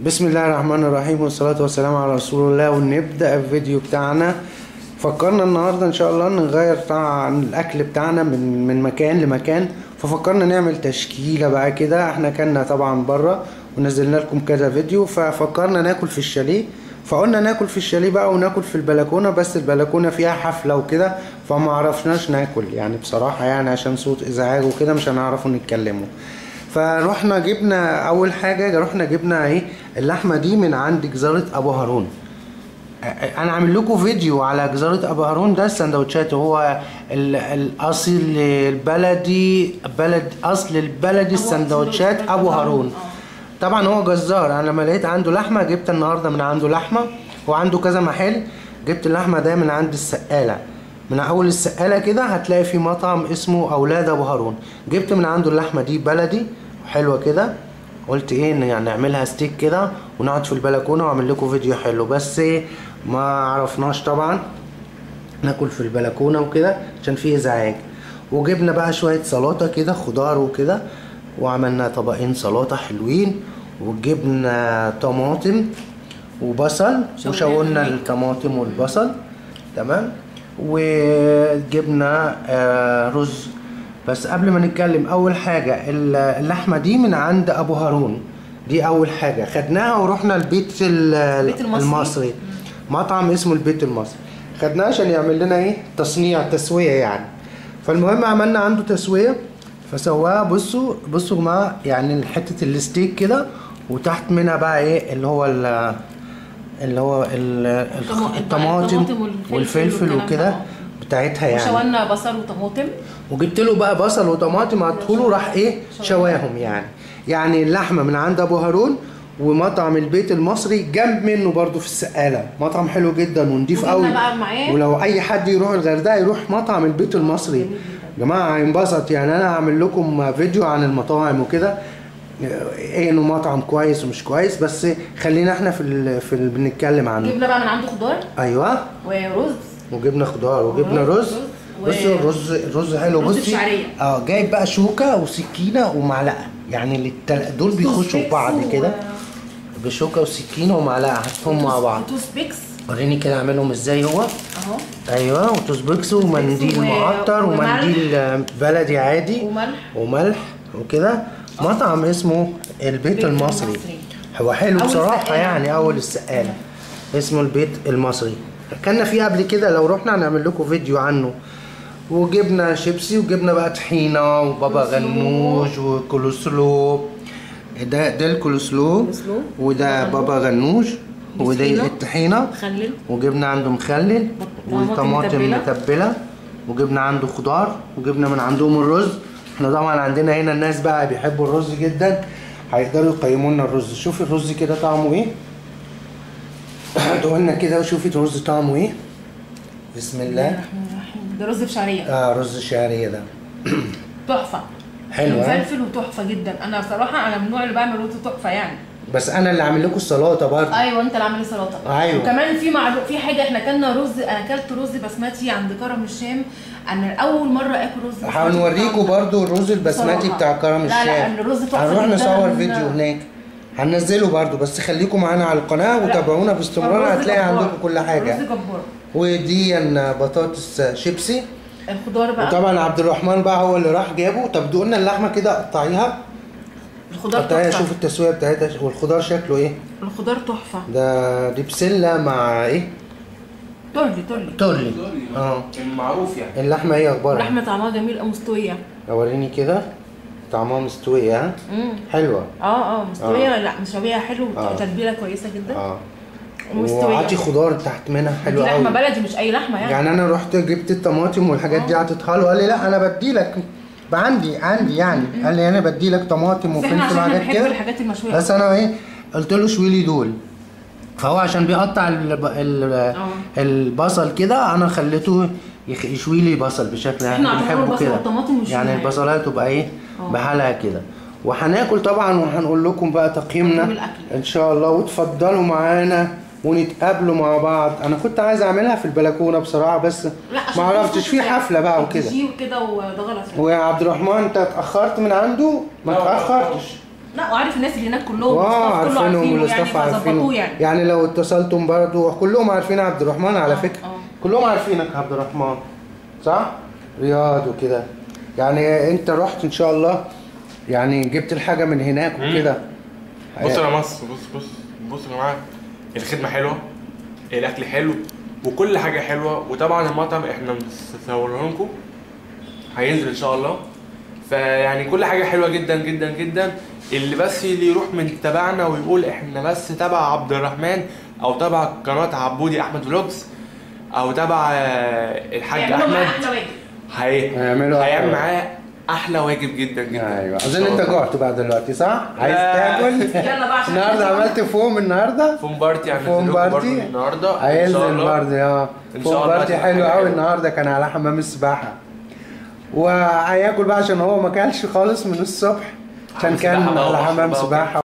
بسم الله الرحمن الرحيم، والصلاة والسلام على رسول الله. ونبدأ الفيديو بتاعنا. فكرنا النهاردة ان شاء الله نغير طعم الاكل بتاعنا من مكان لمكان، ففكرنا نعمل تشكيلة بقى كده. احنا كنا طبعا بره ونزلنا لكم كذا فيديو، ففكرنا ناكل في الشاليه، فقلنا ناكل في الشاليه بقى وناكل في البلكونة، بس البلكونة فيها حفلة وكده فما عرفناش ناكل يعني بصراحة، يعني عشان صوت ازعاج وكده مش هنعرفوا نتكلموا. فروحنا جبنا اول حاجة، رحنا جبنا ايه اللحمة دي من عند جزاره ابو هارون. انا عامل لكم فيديو على جزاره ابو هارون ده، السندوتشات هو الاصل البلدي، بلد اصل البلدي السندوتشات ابو هارون. طبعا هو جزار، انا لما لقيت عنده لحمه جبت النهارده من عنده لحمه، هو عنده كذا محل. جبت اللحمة ده من عند السقاله، من اول السقاله كده هتلاقي في مطعم اسمه اولاد ابو هارون. جبت من عنده اللحمة دي بلدي حلوة كده، قلت ايه يعني نعملها ستيك كده ونقعد في البلكونه واعمل لكم فيديو حلو، بس ما عرفناش طبعا ناكل في البلكونه وكده عشان فيه ازعاج. وجبنا بقى شوية سلطة كده خضار وكده، وعملنا طبقين سلطة حلوين، وجبنا طماطم وبصل وشونا الطماطم والبصل تمام، وجبنا رز. بس قبل ما نتكلم، اول حاجة اللحمة دي من عند ابو هارون، دي اول حاجة خدناها ورحنا البيت المصري، مطعم اسمه البيت المصري، خدناها عشان يعمل لنا ايه تصنيع تسويه يعني. فالمهم عملنا عنده تسويه فسواها. بصوا بصوا يا جماعة، يعني حتة الستيك كده وتحت منها بقى ايه اللي هو الطماطم والفلفل وكده بتاعتها يعني. وشونا بصل وطماطم، وجبت له بقى بصل وطماطم عطوله، راح ايه شواهم يعني. يعني اللحمة من عند ابو هارون ومطعم البيت المصري جنب منه برضو في السقاله، مطعم حلو جدا ونضيف قوي، ولو اي حد يروح الغردقه يروح مطعم البيت المصري يا جماعة هينبسط. يعني انا هعمل لكم فيديو عن المطاعم وكده، ايه انه مطعم كويس ومش كويس، بس خلينا احنا في بنتكلم عنه. جبنا بقى من عنده خضار، ايوه، ورز، وجبنا خضار وجبنا رز. بصوا الرز حلو. بصي جايب بقى شوكه وسكينة ومعلقة، يعني دول بيخشوا في بعض كده بشوكة وسكينة ومعلقة، حطهم مع بعض. toothpicks، وريني كده اعملهم ازاي هو اهو. ايوه، و toothpicks ومنديل معطر ومنديل بلدي عادي وملح وكده. مطعم اسمه البيت المصري، هو حلو بصراحة يعني. اول السقاله اسمه البيت المصري، كنا فيه قبل كده، لو رحنا هنعمل لكم فيديو عنه. وجبنا شيبسي وجبنا بقى طحينه وبابا غنوج وكولوسلو، ده الكولوسلو وده بابا غنوج وده الطحينه، وجبنا عنده مخلل وطماطم متبله، وجبنا عنده خضار، وجبنا من عندهم الرز. احنا طبعا عندنا هنا الناس بقى بيحبوا الرز جدا، هيقدروا يقيموا لنا الرز. شوفي الرز كده طعمه ايه، دقلنا كده وشوفي الرز طعمه ايه. بسم الله الرحمن الرحيم. ده رز بشعريه، رز شعرية ده تحفة، حلو مفلفل وتحفه جدا. انا صراحة انا من النوع اللي بعمل رز تحفة يعني، بس انا اللي عامل لكم السلطة برضه. ايوه انت اللي عامل السلطة. ايوه، وكمان في حاجة، احنا اكلنا رز، انا اكلت رز بسمتي عند كرم الشام، انا اول مرة اكل رز بسمتي. هنوريكم برضه الرز البسمتي بتاع كرم الشام. لا لا الرز تحفة. هنروح نصور فيديو هناك هننزله برضه، بس خليكم معانا على القناة وتابعونا باستمرار، هتلاقي عندكم كل حاجة. رز جبار. ودي بطاطس شيبسي. الخضار بقى، وطبعا عبد الرحمن بقى هو اللي راح جابه. طب دقلنا اللحمة كده، قطعيها الخضار قطعيها، شوف التسوية بتاعتها والخضار شكله ايه. الخضار تحفة. ده دي بسلة مع ايه؟ تورلي المعروف يعني. اللحمة ايه اخبارها؟ اللحمة طعمها جميل، مستوية. وريني كده طعمها مستوية. ها حلوة. مستوية. لا مشوية حلو، وتتبيله كويسة جدا. ومستويه، وعطي خضار تحت منها حلو قوي. لحمه بلدي مش اي لحمه يعني. يعني انا رحت جبت الطماطم والحاجات دي عطيتها له، قال لي لا انا بدي لك عندي يعني. قال لي انا بدي لك طماطم وفلفل وحاجات كده، الحاجات المشويه. بس انا ايه قلت له شوي لي دول، فهو عشان بيقطع البصل كده انا خليته يشوي لي بصل بشكل يعني بنحبه كده، يعني البصلايه تبقى ايه بحالها كده. وهناكل طبعا وهنقول لكم بقى تقييمنا ان شاء الله، وتفضلوا معانا ونتقابلوا مع بعض. انا كنت عايز اعملها في البلكونه بصراحة، بس ما عرفتش، في حفلة بقى وكده وكده، وده غلط. ويا عبد الرحمن انت اتاخرت من عنده؟ ما اتاخرتش. لا وعارف الناس اللي هناك كلهم، عارفينهم وال staff عارفينه يعني لو اتصلتم برضه كلهم عارفين عبد الرحمن على فكرة. كلهم عارفينك عبد الرحمن صح؟ رياض وكده يعني. انت رحت ان شاء الله يعني جبت الحاجة من هناك وكده. بص يا مصر، بص بص بص يا جماعة، الخدمة حلوة، الاكل حلو، وكل حاجة حلوة. وطبعا المطعم احنا مصوره لكم هينزل ان شاء الله. فيعني كل حاجة حلوة جدا جدا جدا. اللي بس اللي يروح من تبعنا ويقول احنا بس تبع عبد الرحمن او تبع قناة عبودي احمد vlogs او تبع الحاج احمد، هيعمل معاه احلى واجب جدا جدا. ايوه اظن انت جوعت بقى دلوقتي صح؟ عايز تاكل؟ يلا بقى عشان النهارده عملت فوم النهارده؟ foam party عملت برضه النهارده، هينزل برضه. foam party حلو قوي النهارده، كان على حمام السباحة. وهياكل بقى عشان هو ما كلش خالص من الصبح، عشان كان على حمام سباحة.